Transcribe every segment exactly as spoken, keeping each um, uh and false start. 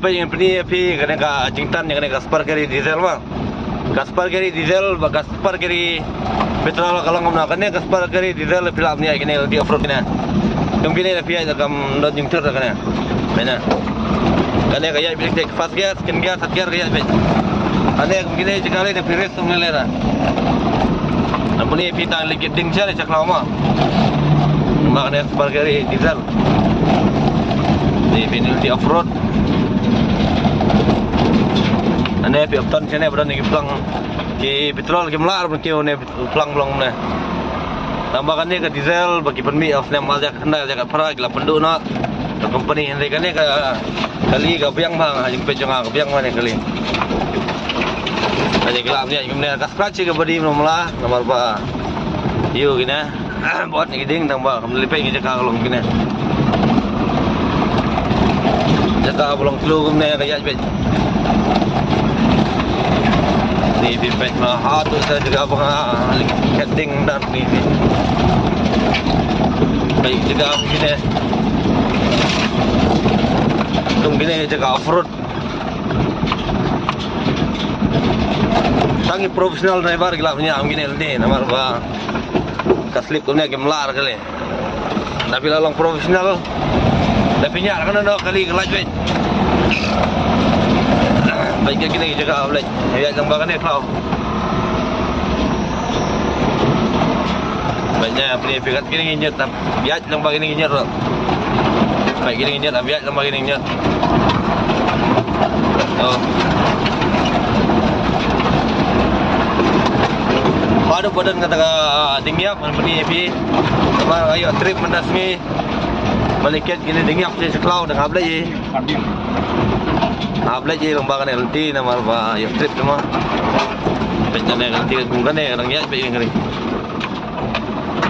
Peit, ngan pyni ïa phi kane ka jingtan ïa kane ka Super Carry diesel ma. Ka Super Carry diesel bad ka Super Carry petrol ka long kumno. Kane ka Super Carry diesel phi lah ban ïaid kane lynti off road kane. Kum kine phi ïaid kam don jingthut kane. Peit na. Kane ka ïaid beit first gear, second gear, third gear ka ïaid beit. Kane kum kine jaka lei na phi race kum ne lei na. Ngan pyni ïa phi tang leit ding sha ne sha khlaw ma. Ma kane Super Carry diesel. Ni phi lynti off road. Ane phi ap ton shane ba don ki plang ki petrol kim lah ban kiew ne plang blong ne. Tang ba kane ka diesel ba ki pynmih ïa u snem ar hajar khyndai, ar hajar khatphra ki la pynduh noh ka company, hynrei kane ka kali ka biang bha, ha jingpeit jong nga ka biang bha ne kali. Kane ki la ap ïa kumne ka scratch ka body mla mla namar ba ïoh kine. Bad ngi ding tang ba kam lei peit ngi jaka ka long kine. Jaka ba long tlu kumne ka ïaid beit. Ni phi peit ma ha tu sa jaka ba nga lei kat ding dan ni ni. Peit jaka kine. Kum kine jaka off road. Tang ki professional driver ki lah ban ïaid kine lynti namar ba ka slip kumne kim lah kali. Da phi la long professional da phi ïaid kane noh kali ka lait beit. Beit ka kine ki jaka lait. Ïaid lang ba kane khlaw. Beit na phi phi kat kine ki ñiut tam. Ïaid lang ba kine ki ñiut. Peit kine ki ñiut, ap ïaid lang ba kine ki ñiut. Oh. Haduh ba don kata ka ding ïap ngan pyni ïa phi. Ba ïoh trip mynta sngi. Ba lei kat kine ding ïap sha khlaw da nga blei. Nga blei lang ba kane lynti namar ba ïoh trip tu ma. Peit kane lynti kum kane ka dang ïaid beit kane.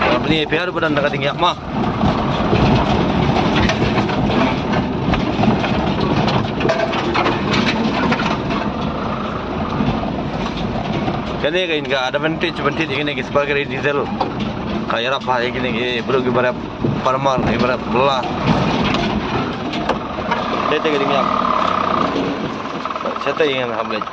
Ngan pyni ïa phi haduh ba don kata ka ding ïap ma. Kane ka in ka advantage ban thied ïa kine ki Super Carry diesel. Ka ïarap ha ïa kine ki briew ki ba rep farmer ki ba rep bylla. Te te ka ding ïap. Sa te ïa nga hap leit.